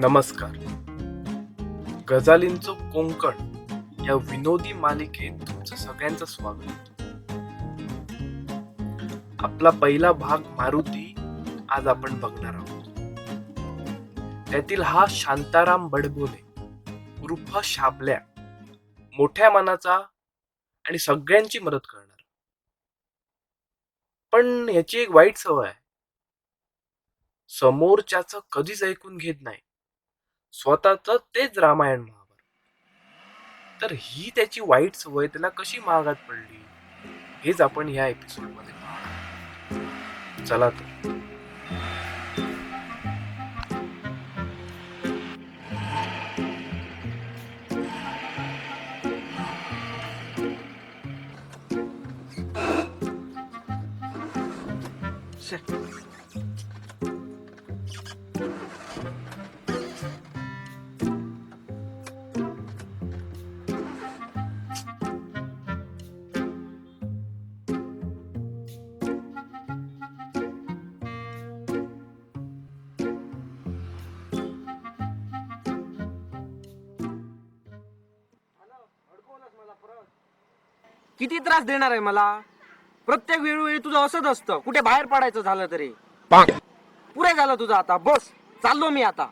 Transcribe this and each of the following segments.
नमस्कार. गजालींचं कोंकण या विनोदी मालिकेत तुमचं सगळ्यांचं स्वागत. आपला पहिला भाग मारुती आज आपण बघणार आहोत. त्यातील हा शांताराम बडगोले उर्फ शाबल्या मोठ्या मनाचा आणि सगळ्यांची मदत करणार, पण ह्याची एक वाईट सवय आहे. समोरच्याचं कधीच ऐकून घेत नाही, स्वतःच तेच रामायण महाभारत. तर ही त्याची वाईट सवय त्याला कशी महागात पडली हेच आपण ह्या एपिसोड मध्ये पाहणार. चला तर. किती त्रास देणार आहे मला? प्रत्येक वेळोवेळी तुझं असंच असतं. कुठे बाहेर पडायचं झालं तरी पुरे झालं तुझं आता. बस, चाललो मी आता.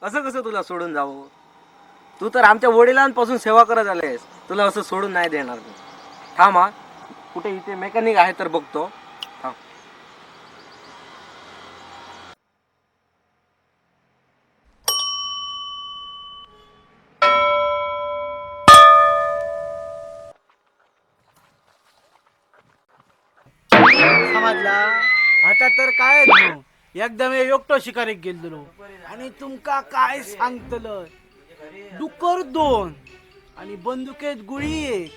असं कसं तुला सोडून जावं? तू तर आमच्या वडिलांपासून सेवा करत आलेस. तुला असं सोडून नाही देणार मी. थांब हा, कुठे इथे मेकॅनिक आहे तर बघतो. थांब. समजला आता तर काय न्हू, एकदम हे एकटो शिकारीक गेल्लो आणि तुमका काय सांगतल, डुकर दोन आणि बंदुकेत गुळी एक.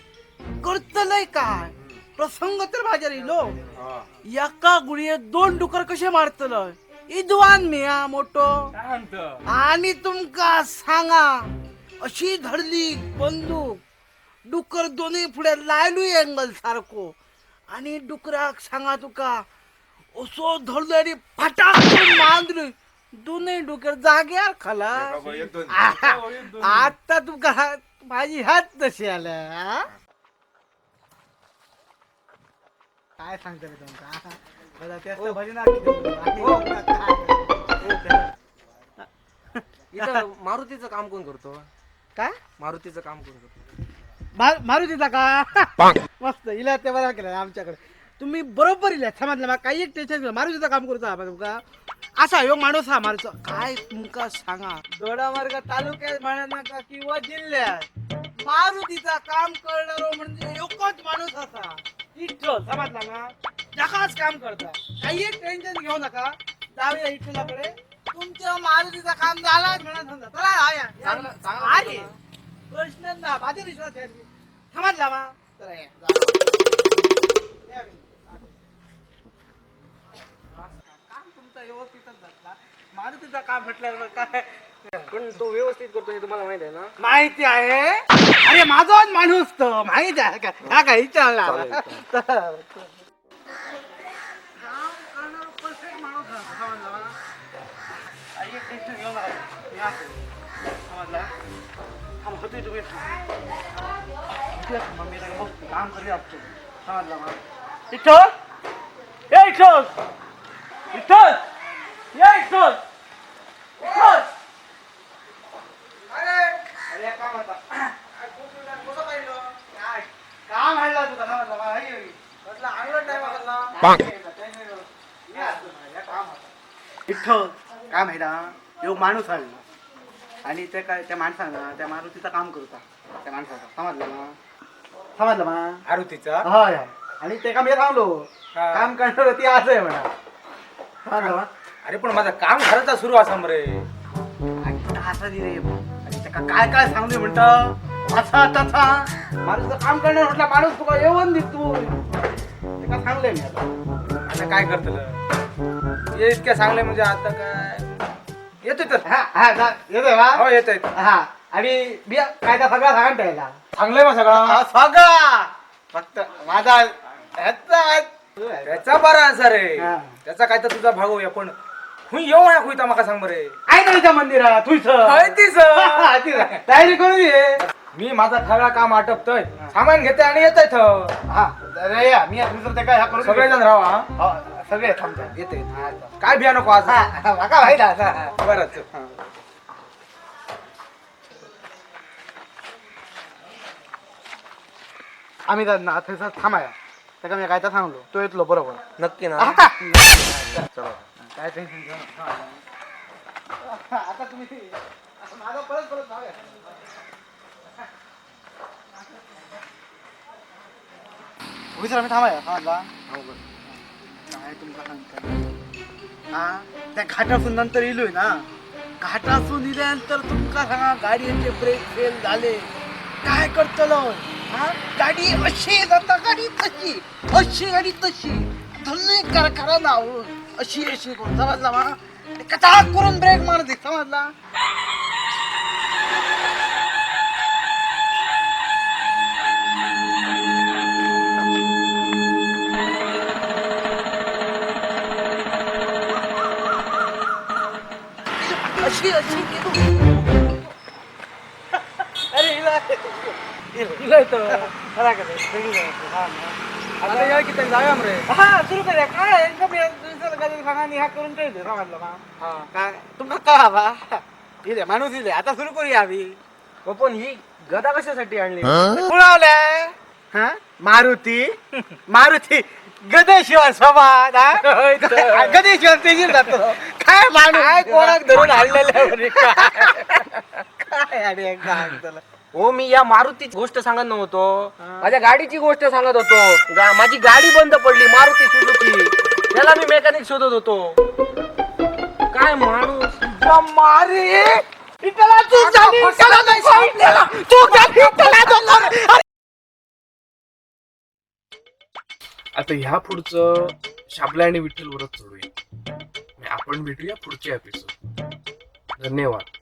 करतलय काय? प्रसंग तर माझ्या इलो. एका गुळयेत दोन डुकर कसे मारतलय? इद्वान मिया मोठो. आणि तुमका सांगा, अशी धरली बंदूक, डुकर दोन्ही फुडे लायलू अँगल सारखो आणि डुकराक सांगा तुका असो धरलो आणि फटाक करून मांदलो. दोन्ही डुकर जाग्यार खाला. आता तुका माझी हात तशी आल्या, हा? काय सांगता रे तुमका? बरं, तेच तर भजन हो. काय? इथं मारुतीचं काम कोण करतो? काय? मारुतीचं काम कोण करतो? मारुतीचा का? मस्त इला ते बरा केला आमच्याकडे. तुम्ही बरोबर इला समजलं मला काही एक टेन्शन नाही. मारुतीचं काम करूचा हा तुमका. असा ह्यो माणूस हा मारुचा काय तुमका सांगा, दोडामार्ग तालुक्यात म्हणा नका किंवा जिल्ह्यात मारुतीचा काम करणारो म्हणजे एकच माणूस असा इठ्ठल. समजला ना? जकाच काम करता, काही एक टेन्शन घेऊ नका. जाऊया इठ्ठलाकडे, तुमच्या मारुतीचा काम झाला म्हणा समजा. चला या, या. चांगलं चांगलं. आहे प्रश्न ना, माझ्या विश्वास आहे. समजला मा? चला या, जा. या बी. काम तुमचा व्यवस्थितच झाला. मारुतीचा काम म्हटल्यावर काय? पण तो व्यवस्थित करतो हे तुम्हाला माहित आहे ना? माहिती आहे. अरे माझा माणूस तो माहिती आहे का? हा काय विचारला? काम करणारा perfect माणूस हा, समजला ना? आई, एक टेन्शन घेऊ नका. या. समजला? थांब, होतोय तुम्ही. इकडे थांबा, मी जरा बघतो. काम करूया आपण. समजला ना? इथं? ए, इथं! इथं! ये, इथं! इथं! अरे काम होता. काय काम हाडला तुका? समजला का? हाय योगी. इठ्ठल काय माहिती, ह्यो माणूस हाडला आणि ते काय त्या माणसानं त्या मारुतीचं काम करूचा त्या माणसाचा. समजलं ना? समजलं ना? मारुतीचा? हय हय. आणि ते काम हे सांगलो, काम करणार ती असं आहे म्हणा. समजलं ना? अरे पण माझं काम घराचा सुरू असा मरे. आणि असा रे आणि त्याका काय काय सांगले म्हणत असा तसा माणूस काम करणार म्हटलं माणूस तुका येऊन दिसतो. त्याका सांगलंय मी आता. आता काय करतलं हे इतक्या सांगले म्हणजे आता काय येतोय तर. हा हा, जा, येतोय का? हो येतोय. हा. आणि मी कायदा सगळा सांगून ठेवला. सांगलंय मग सगळा. हा, सगळा, फक्त माझा ह्याचा त्याचा बरा आन्सर आहे. हा. त्याचा काय तर तुझा भाग होऊया, पण खुई येऊ ना खुई, माका सांग बरे. आहे ना इथं मंदिरात तुझं? हय तीच. तयारी करून ये. मी माझा सगळा काम आटपतोय, सामान घेते आणि येत इथं. हा, अरे या, मी दुसरं ते काय ह्या करून सगळेजण राहा हा. हा, सगळे थांबतात. येते, काय भिया नको आज. माका माहित आहे. बरं चल. आम्ही ना थंयसर थांबाया, ताका मी काय तर सांगलो, तो येतलो बरोबर. नक्की ना? काय टेन्शन घेऊ नका. आता तुम्ही माझा परत परत भाग आहे. उभीच राहा, मी थांबाया थांबला. काय तुमका सांगता, हा त्या घाटासून नंतर इलोय ना, घाटासून इल्यानंतर तुमका सांगा गाडयेचे ब्रेक फेल झाले. काय करतलो हा? गाडी अशी जाता, गाडी तशी, अशी गाडी तशी, धन्य करा करा ना अशी अशी करून, समजला मा? कथा करून ब्रेक मारते, समजला? अशी अशी केलो. अरे हिला हिला येतं. खरा का ते? आता या की तरी जाऊया मरे. हा, सुरू करूया. काय आहे? कमी आहे. दुसरं काहीतरी सांगा आणि ह्या करून ठेवले, समजलं मा? हा. काय तुमका का हवा? इले माणूस इले, आता सुरू करूया आम्ही. हो, पण ही गदा कशासाठी आणली? कुणावल्या हा मारुती, मारुती गदेशिवाय स्वभाव, हा? गदेशिवाय तेजील जातो. काय माणूस काय कोणाक धरून आणलेलं? काय आणि काय त्याला? हो, मी या मारुतीची गोष्ट सांगत नव्हतो, माझ्या गाडीची गोष्ट सांगत होतो. माझी गाडी बंद पडली, मारुती सुझुकी, त्याला मी मेकॅनिक शोधत होतो. काय माणूस. मारे इटला, चूक झाली, इटला नाही सांगितलेला. चूक झाली, इटला दोन. आता ह्या पुढचं शाबला आणि विठ्ठलवरच सोडूया आणि आपण भेटूया पुढच्या एपिसोड. धन्यवाद.